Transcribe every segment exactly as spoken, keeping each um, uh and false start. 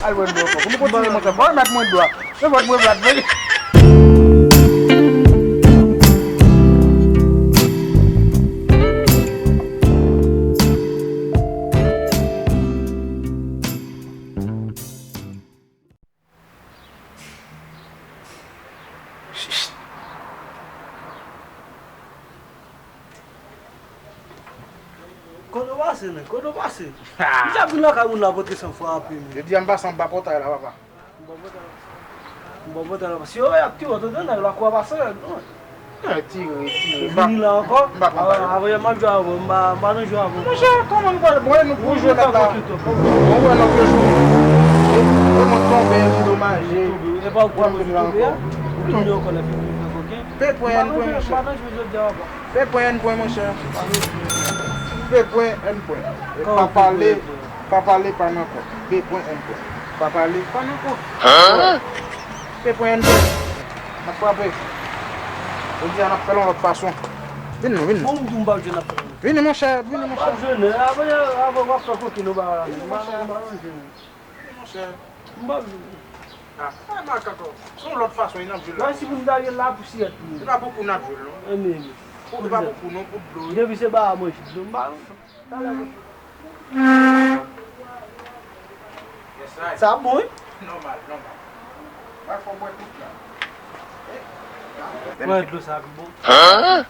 Al wè dlo ankò. Pou nou kontinye, monchè. Fò w remèt mwen dlo a. Men fò w remèt mwen. Kote w pase, nèg? Kote w pase? M t ap vin lakay moun la pote san frape, men. Jodi a m pase anba pòtay la, papa. M ba pòtay la. M ba pòtay la. Si yo y ap tire w, tande nèg la kou a pase rèd, non? Eh, tire, tire. Vini la ankò. M pa konn bagay. Avan yè m ap jwe avè w, m pa, m pa nan jwe avè w. Monchè, kòman nou pral, bon, nou pou jwe mèt la. Bon, wè lòt jou. E, e mwen tonbe, m domaje. E pa ou ki tonbe, tonbe a. Ou tonbe ankò nan figi, fè koken. Pe pwen, pwen, monchè. M pa nan jwe jodi a, papa. Pe pwen, pwen, monchè. Pe pwen, pwen. E pa pale, pa pale, pa nan kòb. Pe pwen, pwen. Pa pale, pa nan kòb. Pe pwen, pwen. N ap frape. Jodi a, n ap fè l yon lòt fason. Vin non, vin non. Bon, m di w m p ap jwe, n ap fè l. Vini, monchè, vini, monchè. M p ap jwe, non. Avan, avan w ap fè koken, nou pa la. Vini, monchè. M pa nan jwe, non. Vini, monchè. M p ap jwe. Ah, ah, makak, oh. Se yon lòt fason, n ap jwe la. Mwen, si pou m ta jwe la, pou siyèt pou mwen. Se pa pou kou n ap jwe, non. E men, men. Pou, se pa pou kou, non, pou dlo, wi. Depi se ba a manje dlo, m pa nan. Talè. Yes, I. Sa bon, wi? Nòmal, nòmal. Mwen fò bwè tout la. Bwè dlo sa pi bon. Hein?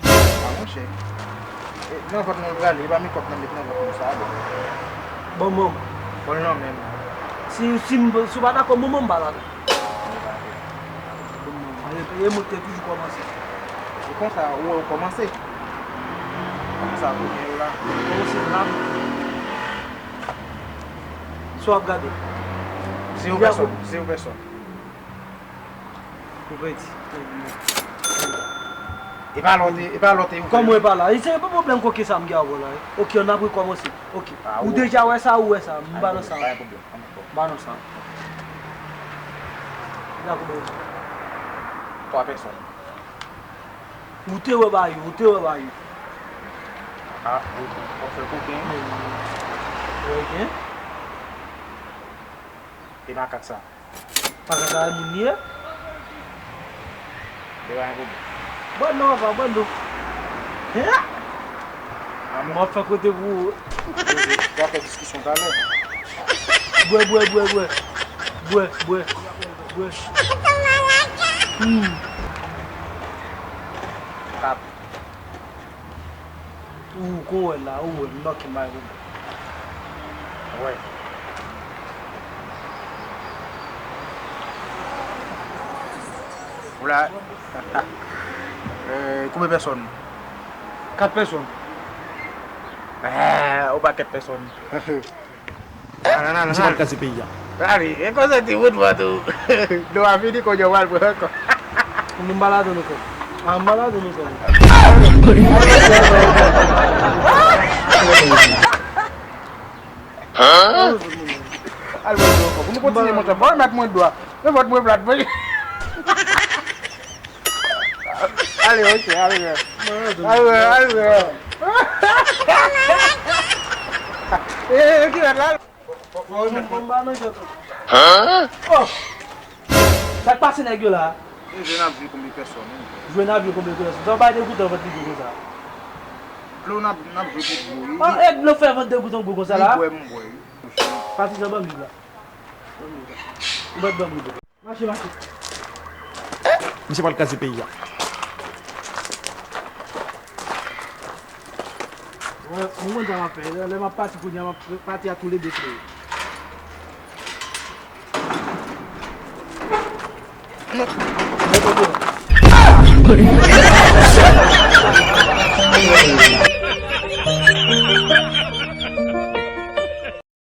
Ah, monchè. E, nan vant mwen l prale, e pa men kòb nan met nan vant mwen sa a, bon. Bon, bon. Bon, non, men. Si, si m, si w pa dakò, bon, bon, m pa dakò. Bon, bon. E, e moute toujou kòmanse. E konsa, ou wè, ou kòmanse. Konsa, kounye a la. Kòmanse la. Sa w ap gade. Zewo pèsòn, zewo pèsòn. Ou pèdi. E pa lòt, e pa lòt, e ou. Kòman e pa la? E se pa pwoblèm koke sa m gen avè w la, wi. Oke, n ap rekòmanse. Oke. Ou deja wè sa, ou wè sa. M pa nan sa. Pa gen pwoblèm, pa gen pwoblèm. M pa nan sa. Dakò, bro. Twa pèsòn. Ou te wè ba yo, ou te wè ba yo. Ah, ou, w ap fè koken. Wè gen. E makak sa. Makak sa, e moun li ye? Li pa gen pwoblèm. Bwè dlo, papa, bwè dlo. He? Ah, m ap fè kote pou ou. W ap fè diskisyon talè. Bwè, bwè, bwè, bwè. Bwè, bwè. Bwè. Hmm. Kap. Ou ko wè la, ou wè, m nòke m bay ou. Wè. Ou la. Eh, konbyen pèsòn? Kat pèsòn. Eh, ou pa kat pèsòn. Misye pral kraze peyi a. Ale, e konsa ti wout vant ou. Dlo a fini, kounye a w al pran ankò. Nou m pa ladan nou kò. Ah, m pa ladan nou kò. Al wè dlo ankò. Pou nou kontinye, monchè. Fò w remèt mwen dlo a. Men fò w remèt mwen. Ale, monchè, ale, men. Ale, ale, men. E, e, ki mèt la? Fò, fò, fò, fò, fò, fò, fò, fò. Oh! Sa k pase nèg yo la? E jwe n ap jwe konbyen pèsòn, wi. Jwe n ap jwe konbyen pèsòn? Sa w pa degoutan vant li gwo konsa? Dlo n ap, n ap jwe pou dlo, wi. Ah, e dlo fè vant degoutan gwo konsa la? Li bwè, m bwè, wi. Patizan ban m li la. Ban m li la. Ou mèt ban m li. Mache, mache. Misye pral kraze peyi a. Wè, ou konn sa m ap fè. Lè m ap pati kounye a, m ap pati ak tou le de frè yo.